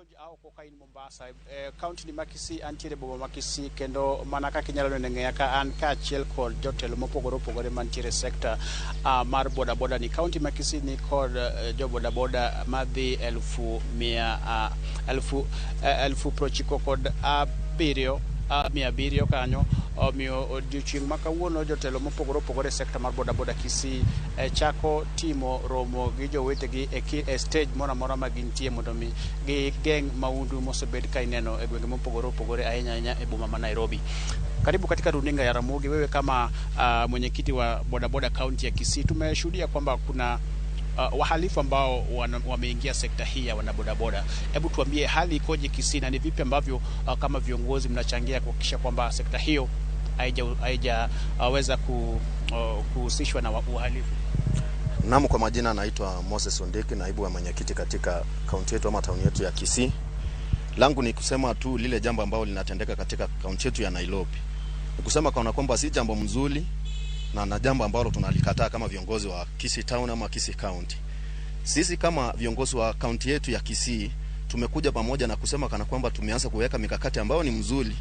George Aoko ka in Mombasa, e kaunti ni ma Kisii antiere boma ma Kisii kendo mana kaka inyalo neno e ng'eya ka an kaachiel kod jotelo mopogore opogore mantiere e sekta mar bodaboda ni. Kaunti ma Kisii ni kod jo bodaboda madhi elfu mia elfu 97,700 kanyo. Omiyo odiochieng' ma kawuono jotelo mopogore opogore e sekta mar bodaboda Kisii chako timo romo gi jowetegi e stage moro amora ma gintie mondo mi gigeng' maundu mosebed ka ineno e gwenge mopogore opogore, ahinya ahinya e boma ma Nairobi. Karibu katika runinga ya Ramogi. Wewe kama mwenyekiti wa bodaboda kaunti ya Kisii, tumeshuhudia kwamba kuna wahalifu ambao wameingia sekta hii ya wanabodaboda. Hebu tuambie hali ikoje Kisii na ni vipi ambavyo kama viongozi mnachangia kuhakikisha kwamba sekta hiyo haijaweza kuhusishwa na uhalifu? Naam, kwa majina naitwa Moses Ondeki, naibu wa mwenyekiti katika kaunti yetu ama tauni yetu ya Kisii. Langu ni kusema tu lile jambo ambalo linatendeka katika kaunti yetu ya Nairobi. Ni kusema kana kwamba si jambo mzuri na jambo ambalo tunalikataa kama viongozi wa Kisii Town ama Kisii County. Sisi kama viongozi wa kaunti yetu ya Kisii tumekuja pamoja na kusema kana kwamba tumeanza kuweka mikakati ambayo ni mzuri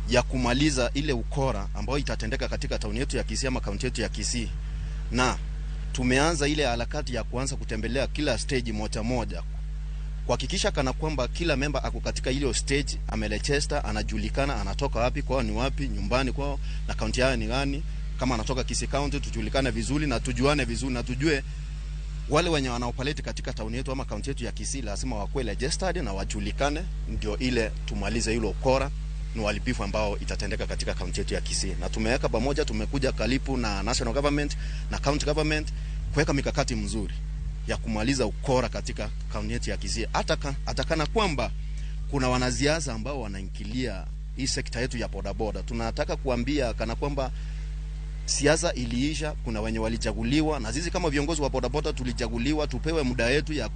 ya kumaliza ile ukora ambayo itatendeka katika tauni yetu ya Kisii ama kaunti yetu ya Kisii. Na tumeanza ile harakati ya kuanza kutembelea kila stage moja moja, kuhakikisha kana kwamba kila memba ako katika ile stage, amelechester, anajulikana anatoka wapi, kwao ni wapi, nyumbani kwao na kaunti yao ni gani. Kama anatoka Kisii County tujulikane vizuri na tujuane vizuri na tujue wale wenye wanaopaleti katika tauni yetu ama kaunti yetu ya Kisii lazima wakuwe registered na wajulikane, ndio ile tumalize ile ukora ni uhalifu ambao itatendeka katika kaunti yetu ya Kisii. Na tumeweka pamoja, tumekuja karibu na national government na county government kuweka mikakati mzuri ya kumaliza ukora katika kaunti yetu ya Kisii. Hata kana kwamba kuna wanasiasa ambao wanaingilia hii sekta yetu ya bodaboda, tunataka kuambia kana kwamba siasa iliisha, kuna wenye walichaguliwa na sisi kama viongozi wa bodaboda tulichaguliwa tupewe muda yetu ya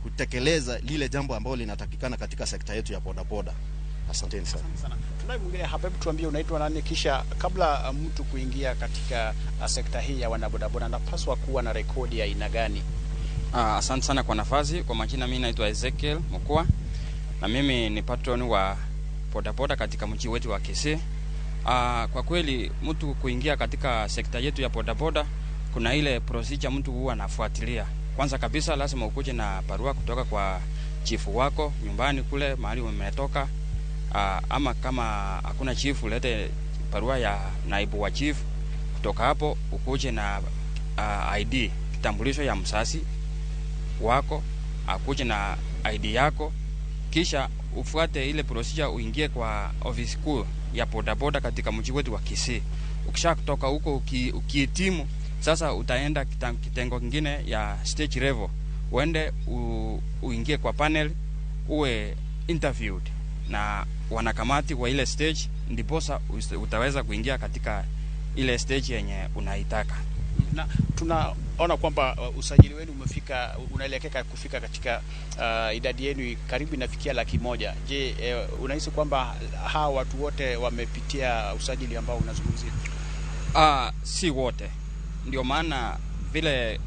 kutekeleza lile jambo ambalo linatakikana katika sekta yetu ya bodaboda. Asanteni sana. Asante sana. Tunaye mwingine hapa, hebu tuambie unaitwa nani, kisha kabla mtu kuingia katika sekta hii ya wanabodaboda anapaswa kuwa na rekodi ya aina gani? Asante sana kwa nafasi. Kwa majina mimi naitwa Ezekiel Mukua na mimi ni patron wa bodaboda katika mji wetu wa Kisii. Kwa kweli mtu kuingia katika sekta yetu ya bodaboda kuna ile procedure mtu huwa anafuatilia. Kwanza kabisa lazima ukuje na barua kutoka kwa chifu wako nyumbani kule mahali umetoka. Ama kama hakuna chifu ulete barua ya naibu wa chifu. Kutoka hapo ukuje na ID, kitambulisho ya msasi wako, akuje na ID yako, kisha ufuate ile procedure uingie kwa ofisi kuu ya bodaboda katika mji wetu wa Kisii. Ukisha kutoka huko ukihitimu, sasa utaenda kitengo kingine ya stage level, uende uingie kwa panel, uwe interviewed na wanakamati wa ile stage, ndiposa utaweza kuingia katika ile stage yenye unaitaka. Na tunaona kwamba usajili wenu umefika, unaelekea kufika katika idadi yenu karibu inafikia 100,000. Je, unahisi kwamba hawa watu wote wamepitia usajili ambao unazungumzia? Si wote. Ndio maana vile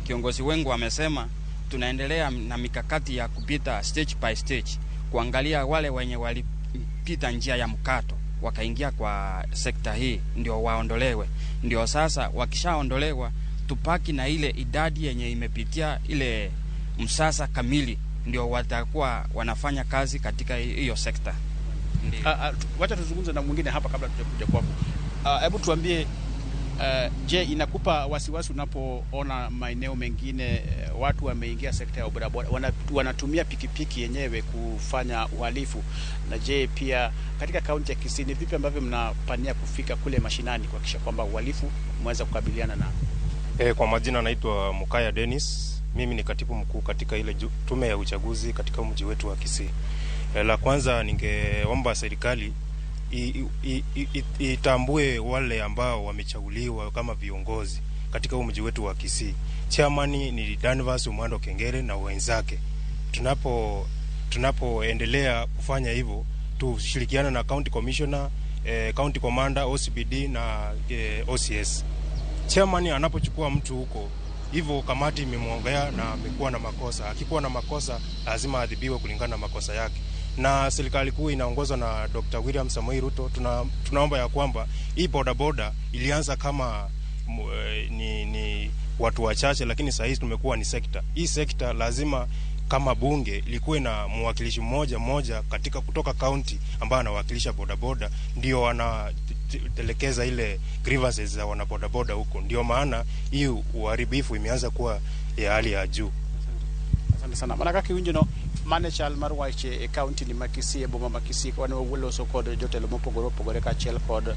kiongozi wengu amesema tunaendelea na mikakati ya kupita stage by stage, kuangalia wale wenye walipita njia ya mkato wakaingia kwa sekta hii ndio waondolewe. Ndio sasa wakishaondolewa tupaki na ile idadi yenye imepitia ile msasa kamili, ndio watakuwa wanafanya kazi katika hiyo sekta. Wacha tuzungumze na mwingine hapa kabla tujakuja kwako. Hebu tuambie, je, inakupa wasiwasi unapoona maeneo mengine watu wameingia sekta ya bodaboda wanatumia pikipiki yenyewe kufanya uhalifu? Na je, pia katika kaunti ya Kisii ni vipi ambavyo mnapania kufika kule mashinani kuhakikisha kwamba uhalifu mweza kukabiliana nao? Kwa majina naitwa Mukaya Dennis. Mimi ni katibu mkuu katika ile tume ya uchaguzi katika mji wetu wa Kisii. La kwanza ningeomba serikali itambue wale ambao wamechaguliwa kama viongozi katika huu mji wetu wa Kisii. Chairman ni Danvas Umando Kengere na wenzake. Tunapoendelea kufanya hivyo, tushirikiane na county commissioner, county commander, OCPD na OCS. Chairman anapochukua mtu huko Hivyo kamati imemwongea na amekuwa na makosa. Akikuwa na makosa lazima adhibiwe kulingana na makosa yake. Na serikali kuu inaongozwa na Dr. William Samoei Ruto, tunaomba ya kwamba hii bodaboda ilianza kama ni watu wachache, lakini saa hizi tumekuwa ni sekta. Hii sekta lazima kama bunge likuwe na mwakilishi mmoja mmoja katika kutoka kaunti ambaye anawakilisha bodaboda, ndio wanatelekeza ile grievances za wanabodaboda huko. Ndio maana hii uharibifu imeanza kuwa ya hali ya juu. Asante sana. Mana kaka iwinjo no, mane chal mar wach e kaunti ni ma Kisii, e boma ma Kisii, wan waloso kod jotelo mopogore opogore kaachiel kod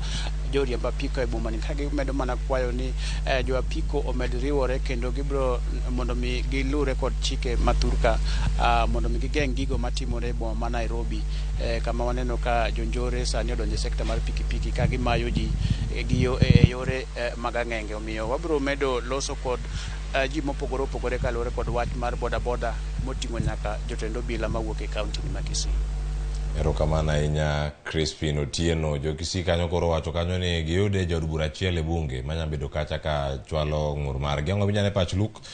joriemb apiko e boma ni, ka gimedo mana kwayo ni jo apiko omed riwore kendo gibiro mondo mi gilure kod chike mathurka mondo mi gigeng' gigo matimore e boma ma Nairobi, kama waneno ka jonjore sani odonjo e sekta mar pikipiki ka gimayo ji gi e yore mag ang'enge. Omiyo wabiro medo loso kod ji mopogore opogore kaluwore kod wach mar bodaboda moting'o nyaka jotend obila mawuok e kaunti ni ma Kisii. Erokamano ahinya, Crispin Otieno. Jo Kisii kanyo koro wacho kanyo ni giyude jaod bura achiel e bunge manya bedo kacha ka chwalo ng'ur margi. Ang'o minyane pach Luke?